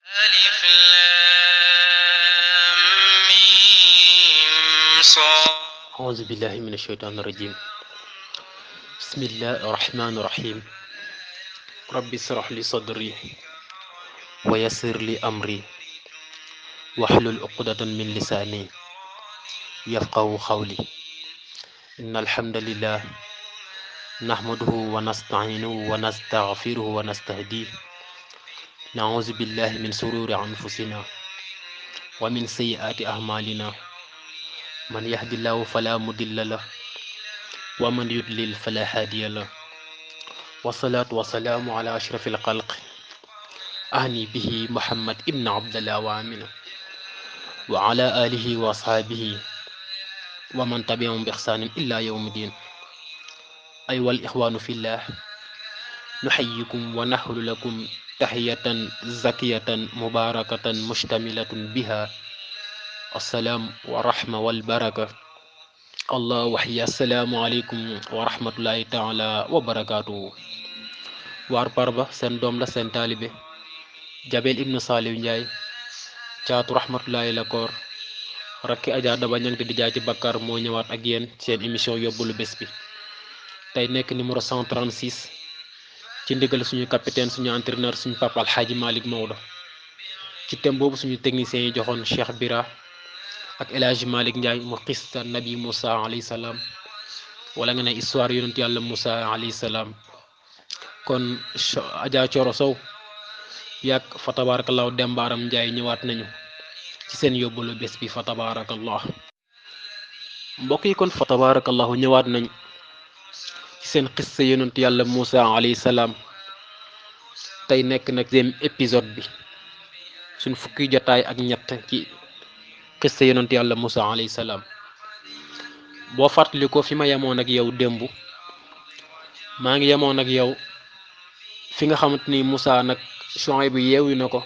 ألف لام ميم صاد. أعوذ بالله من الشيطان الرجيم. بسم الله الرحمن الرحيم. رب اشرح لي صدري ويسر لي أمري واحلل عقدة من لساني يفقهوا قولي. إن الحمد لله نحمده ونستعينه ونستغفره ونستهديه. نعوذ بالله من شرور أنفسنا ومن سيئات أعمالنا. من يهد الله فلا مضل له ومن يضلل فلا هادي له. والصلاة والسلام على أشرف الخلق أهني به محمد ابن عبد الله وآمنة وعلى آله وأصحابه ومن تبعهم بإحسان إلى يوم الدين. أيها الإخوان في الله، نحييكم ونحل لكم تحية زكية مباركة مشتملة بها السلام ورحمة والبركة. الله وحي. السلام عليكم ورحمة الله تعالى وبركاته. waar parba seen doom la seen taalibe Jabel ibnu Saliou Ndiaye caatu rahmatullahi la koor rakki Adja Daba Ñang di jaay ci Bakar moo ñëwaat ak yéen seen émission yóbbalu bés bi. tey nekk numéro 136 ci ndigal suñu capitaine suñu entraîneur suñu papa Alxaaji Malick Maodo ci thème boobu suñu techniciens yi joxoon Cheikh Bira ak El Hadji Malick Ndiaye mu xista nabi Moussa alayhi salaam wala nga ne histoire yonent yàlla Moussa alayhi salaam. kon Adja Coro Sow yàgg fa tabarakallahu Dembaaram Njaay ñëwaat nañu ci seen yóbbalu bés bi fa tabarakallah. mbokk yi kon fa tabarakallahu ñëwaat nañ ci seen xissa yonent yàlla Moussa alayhi salaam. tey nekk nag deuxième épisode bi suñ fukki jotaay ak ñett ci xissa yonent yàlla Moussa alayhi salaam. boo fàttali ko fi ma yemoon ak yow démb maa ngi yemoon ak yow fi nga xamante ni Moussa nag Chouaïb bi yeewu na ko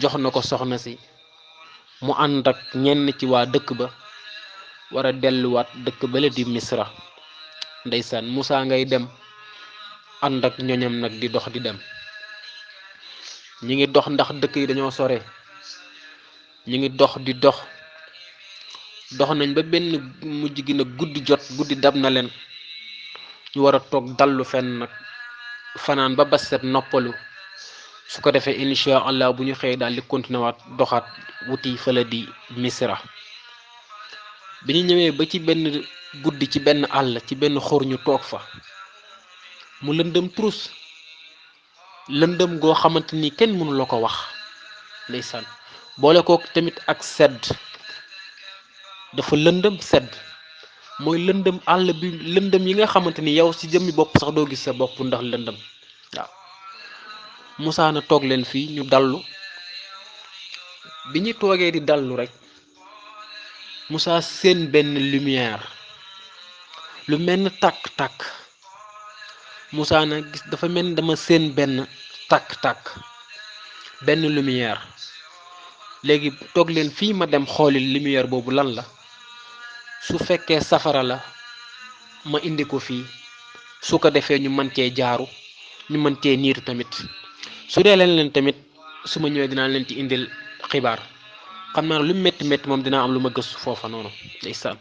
jox na ko soxna si mu ànd ak ñenn ci waa dëkk ba war a delluwaat dëkk bale di Misra. ndeysaan Moussa ngay dem ànd ak ñoñam nag di dox di dem. ñi ngi dox ndax dëkk yi dañoo sore. ñi ngi dox di dox nañ ba benn mujj gi nag guddi jot guddi dab na leen ñu war a toog dallu fenn nag fanaan ba bas set noppalu su ko defee insha allah bu ñu xëyee daal di continuer waat doxaat wuti fële di Misra. bi ñu ñëwee ba ci benn guddi ci benn àll ci benn xur ñu toog fa mu lëndëm trus lëndëm goo xamante ni kenn mënu la ko wax. ndeysaan boole kook tamit ak sedd dafa lëndëm sedd mooy lëndëm àll bi lëndëm yi nga xamante ni yow ci jëmmi bopp sax doo gis sa bopp ndax lëndëm. waaw Moussa na toog leen fii ñu dallu. bi ñu toogee di dallu rek Moussa seen benn lumière lu mel ni tàkk-tàkk. Moussa na gis dafa mel ni dama seen benn tàkk-tàkk benn lumière. léegi toog leen fii ma dem xooli lumière boobu lan la. su fekkee safara la ma indi ko fii su ko defee ñu mën cee jaaru ñu mën cee niir tamit. su dee leen tamit su ma ñëwee dinaa leen ci indil xibaar. xam naa lu métti métti moom dinaa am lu ma gëstu foofa noonu. ndeysaan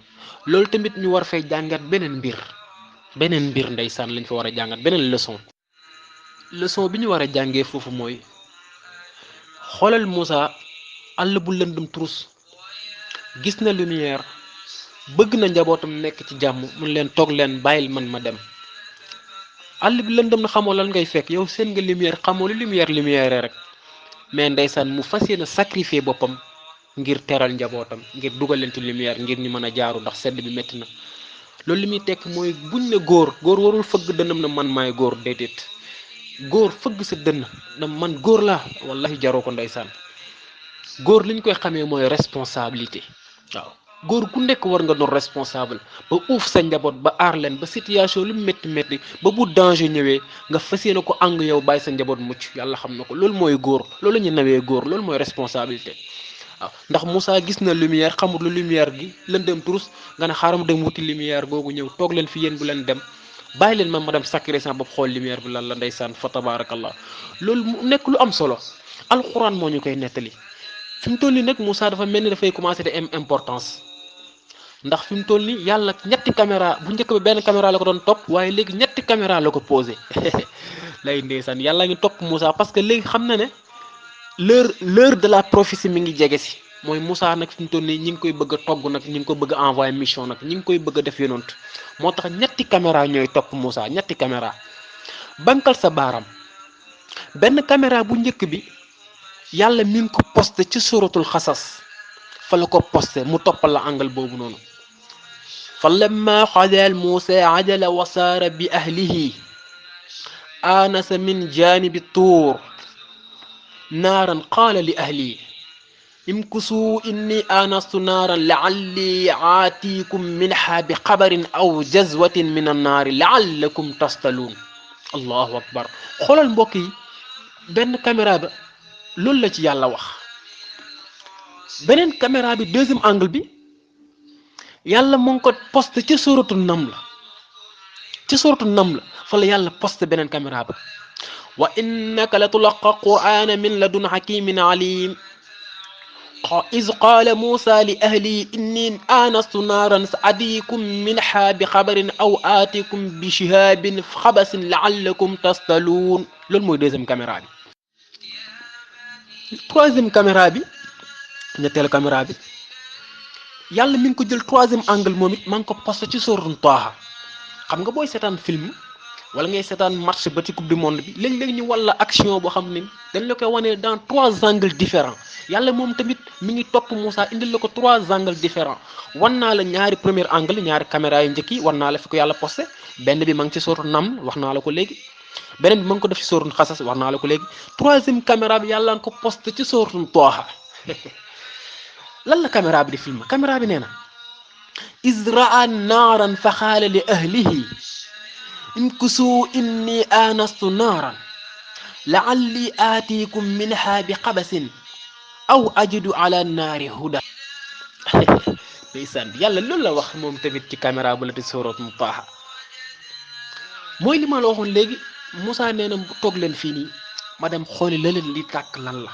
loolu tamit ñu war fay jàngat beneen mbir ndeysaan lañ fa war a jàngat beneen leçon bi ñu war a jàngee foofu mooy xoolal Moussa àll bu lëndëm trus gis na lumière bëgg na njabootam nekk ci jàmm mun leen toog leen bàyyil man ma dem. àll bi lëndëm na xamoo lan ngay fekk yow seen nga lumière xamoo lu lumière rek mais ndeysaan mu fas yéene sacrifier boppam ngir teral njabootam ngir dugal leen ci lumière ngir ñu mën a jaaru ndax sedd bi métti na. loolu li muy tekk mooy buñ ne góor warul fëgg dënnam na man maay góor déedéet. góor fëgg sa dënn na man góor laa wallahi jaroo ko ndeysaan. góor liñ koy xamee mooy responsabilité. waaw góor ku nekk war nga doon responsable ba uuf sa njaboot ba aar leen ba situation lu métti métti ba bu danger ñëwee nga fas yéene ko ang yow bàyyi sa njaboot mucc yàlla xam na ko loolu mooy góor loolu la ñu nawee góor loolu mooy responsabilité. waaw ndax Moussa gis na lumière xamul lu lumière gi lëndëm turus nga ne xaaral mu dem wuti lumière boobu ñëw toog leen fi yéen bu leen dem bàyyi leen ma dem sacrifier sama bopp xool lumière bi lan la ndeysaan fa tabarakallah loolu mu nekk lu am solo alquran moo ñu koy nettali fi mu toll nii nag Moussa dafa mel ni dafay commencé di am importance ndax fi mu toll nii yàlla ñetti caméra bu njëkk ba benn caméra la ko doon topp waaye léegi ñetti caméra la ko posé lay ndeysaan yàlla ngi topp Moussa parce que léegi xam na ne l'heure de la prophétie mi ngi jege si mooy Moussa nag fi mu toll nii ñi ngi koy bëgg a togg nag ñi ngi ko bëgg a envoyé mission nag ñi ngi koy bëgg a def yonant moo tax ñetti caméra ñooy topp Moussa ñetti caméra bankal sa baaram benn caméra bu njëkk bi yàlla mi ngi ko posté ci suratul xasas fa la ko posté mu toppal la angle boobu noonu fa lamma xadal Moussa ajala wa saara bi ahlihi aanasa min janibi tuur naaran qaala li ahli imkusuu inni aanastu naaran laalli aatiikum minha bi xabarin aw jazwatin min annaari laallakum tastaluun allahu akbar xoolal mbokk yi benn caméra ba loolu la ci yàlla wax beneen caméra bi deuxième angle bi yàlla mu ngi ko posté ci suratul Naml fa la yàlla posté beneen caméra ba wa innaka la tulaqa qur'ana min ladun hakimin alim iz qaala Moussa li ahli inni aanastu naaran saadiikum minha bi xabarin aw aatikum bi shihaabin xabasin laallakum tastaluun loolu mooy deuxième caméra bi troisième caméra bi ñetteelu caméra bi yàlla mi ngi ko jël troisième angle moom it maa ngi ko posté ci sourate Taaha xam nga booy seetaan film wala ngay seetaan match ba ci coupe du monde bi léeg-léeg ñu walla action boo xam ne dañ la koy wane dans 3 angles différents yàlla moom tamit mi ngi topp Moussa indil la ko 3 angles différents wan naa la ñaari premier angle ñaari caméra yu njëkk yi wan naa la fi ko yàlla posté benn bi ma ngi ci sourate Naml wax naa la ko léegi beneen bi ma ngi ko def ci sourate Xasas wax naa la ko léegi troisième caméra bi yàlla nga ko posté ci sourate Taaha lan la caméra bi di film caméra bi nee na iz raa naaran fa xaala li ahlihi imkusuu inni aanastu naaran laalli aatiikum minha bi xabasin aw ajidu ala naari huda ndeysaan yàlla loolu la wax moom tamit ci caméra bu la di sourate Taaha mooy li ma la waxoon léegi Moussa nee na toog leen fii nii ma dem xooli la leen li tàkk lan la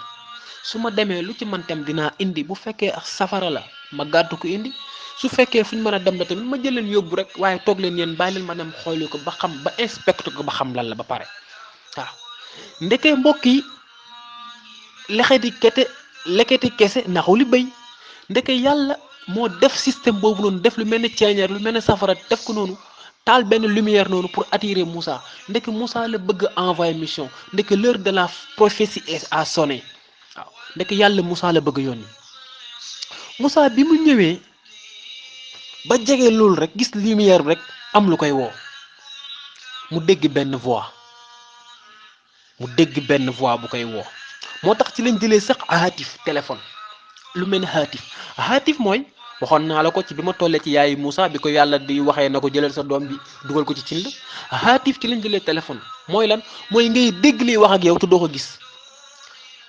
su ma demee lu ci man tam dinaa indi bu fekkee safara la ma gàddu ko indi su fekkee fu ñu mën a dem la tamit ma jël leen yóbbu rek waaye toog leen yéen bàyyi leen ma dem xooli ko ba xam ba inspecte ko ba xam lan la ba pare waaw ndeke mbokk yi leketi kese naxu li béy ndeke yàlla moo def système boobu noonu def lu mel ne ceeñeer lu mel ne safara def ko noonu taal benn lumière noonu pour attirer Moussa ndeke Moussa la bëgg a envoyer mission ndeke l'heure de la prophétie a sonné waaw ndeke yàlla Moussa la bëgg a yónni Moussa bi mu ñëwee ba jege loolu rek gis lumière bi rek am lu koy woo mu dégg benn voix bu koy woo moo tax ci lañ jëlee sax haatif téléphone lu mel ne haatif mooy waxoon naa la ko ci bi ma tollee ci yaayu Moussa bi ko yàlla di waxee na ko jëlal sa doom bi dugal ko ci cin la haatif ci lañ jëlee téléphone mooy lan mooy ngay dégg liy wax ak yow te doo ko gis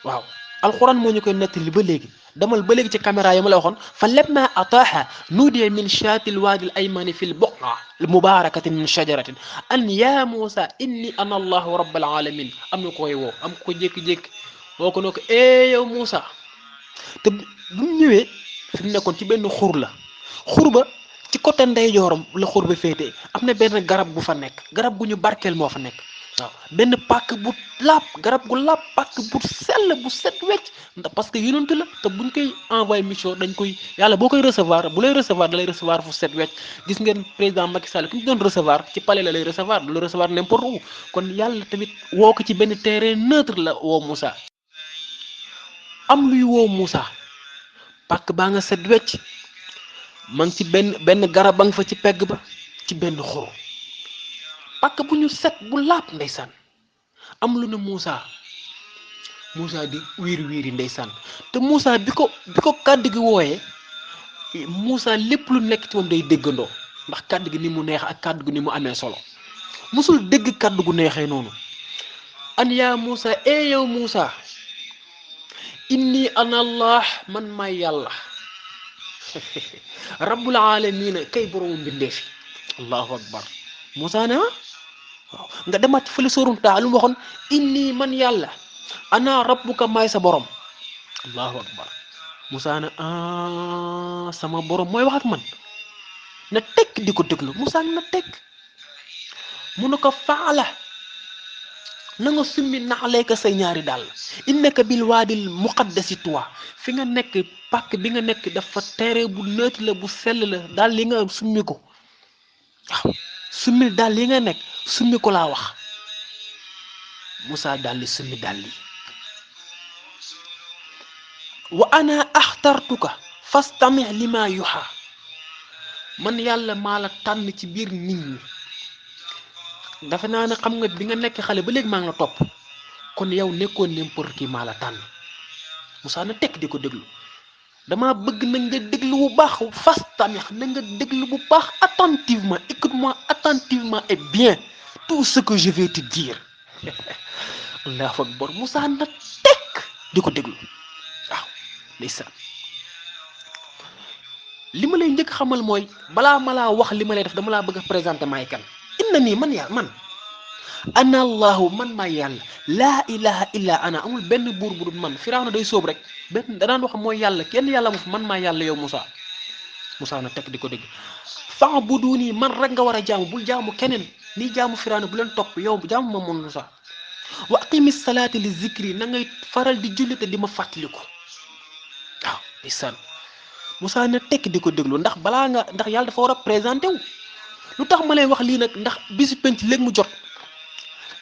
waaw alxuraan moo ñu koy nettali ba léegi demal ba léegi ci caméra yi ma la waxoon fa lamma ataaha nuudiya min shaatil waadi al aymani fi l buqa al mubarakatin min shajaratin an ya Moussa inni ana allahu rabbal alamin am na koy woo am ko jékki-jékki woo ko ne ko yow Moussa te bu mu ñëwee fi mu nekkoon ci benn xur la xur ba ci côté ndeyjooram la xur ba féetee am na benn garab bu fa nekk garab gu ñu barkeel moo fa nekk waaw benn pàkk bu laab garab gu laab pàkk bu sell bu set wecc ndax parce que yonent la te buñ koy envoyé mission dañ koy yàlla boo koy recevoir bu lay recevoir da lay recevoir fu set wecc gis ngeen président Macky Sall ki ñu doon recevoir ci palais la lay recevoir du la recevoir n'importe où kon yàlla tamit woo ko ci benn terrain neutre la woo Moussa am luy woo Moussa pàkk baa nga set wecc ma ngi ci benn garab ba nga fa ci pegg ba ci benn xur pàkk bu ñu set bu laab ndeysaan am lu ne Moussa di wiiri ndeysaan te Moussa bi ko kàddu gi wooyee Moussa lépp lu nekk ci moom day déggandoo ndax kàddu gi ni mu neex ak kàddu gi ni mu amee solo musul dégg kàddu gu neexee noonu an yaa Moussa yow Moussa inni ana allah man maay yàlla rabbul alamina kay boroomu mbindeefi allahu akbar Moussa ne waaw nga demaat fële sóorum taa lu mu waxoon inni man yàlla ana rabbuka maay sa borom. allahu akbar. Moussa ne sama borom mooy wax ak man. na tekk di ko déglu Moussa na tekk mu ne ko faala na nga summi naxaleeka say ñaari dàll innaka bil waadil muqaddasi tuwa fi nga nekk pàkk bi nga nekk dafa tere bu nëtt la bu sell la daal li nga summi ko waaw summi daal li nga nekk summi ko laa wax Moussa daal di summi dàll yi wa ana axtartuka fastami lima yuha man yàlla maa la tànn ci biir nit ñi dafa naa ne xam nga bi nga nekk xale ba léegi maa ngi la topp kon yow nekkoon n'importe qui maa la tànn Moussa na tekk di ko déglu dama bëgg na nga déglu bu baax fastamix na nga déglu bu baax attentivement écoute-moi attentivement et bien tout ce que je vais te dire allahu akbar Moussa na tekk di ko déglu waaw ndeysaan li ma lay njëkk xamal mooy balaa ma laa wax li ma lay def dama laa bëgg a présenter maay kan inna nii man yàlla man ana allahu man maay yàlla laa ilaha illa ana amul benn buur bu dul man Firawna day sóob rek benn danaan wax mooy yàlla kenn yàlla mu fi man maay yàlla yow Moussa Moussa na tekk di ko dégg fa'buduni man rek nga war a jaamu bul jaamu keneen nii jaamu Firawna bu leen topp yow jaamu ma mun Moussa wa aqimi salaati li zikri na ngay faral di julli te di ma fàttaliku waaw ndeysaan Moussa na tekk di ko déglu ndax balaa nga ndax yàlla dafa war a présenté wu lu tax ma lay wax lii nag ndax bisu penc léegi mu jot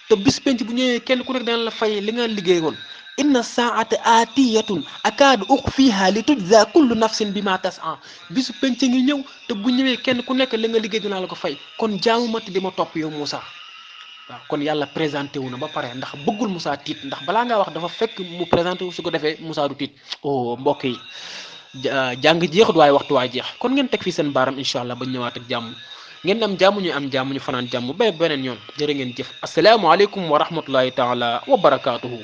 te bisu penc bu ñëwee kenn ku nekk dana la fay li nga liggéey woon inna saata aatiyatun akaadu uxfiha li tujza kullu nafsin bima tas'a bisu penc ngi ñëw te bu ñëwee kenn ku nekk li nga liggéey dinaa la ko fay kon jaamu ma te di ma topp yow Moussa waaw kon yàlla présenté wu na ba pare ndax bëggul Moussa tiit ndax balaa ngaa wax dafa fekk mu présenté wu su ko defee Moussa du tiit oh mbokk yi jàng jeexut waaye waxtu waay jeex kon ngeen teg fii seen baaram incha allah ba ñëwaat ak jàmm ngeen am jàmm ñu am jàmm ñu fanaan jàmm ba beneen yoon jërë ngeen jëf asalaamaaleykum wa rahmatullahi taala wa barakaatuhu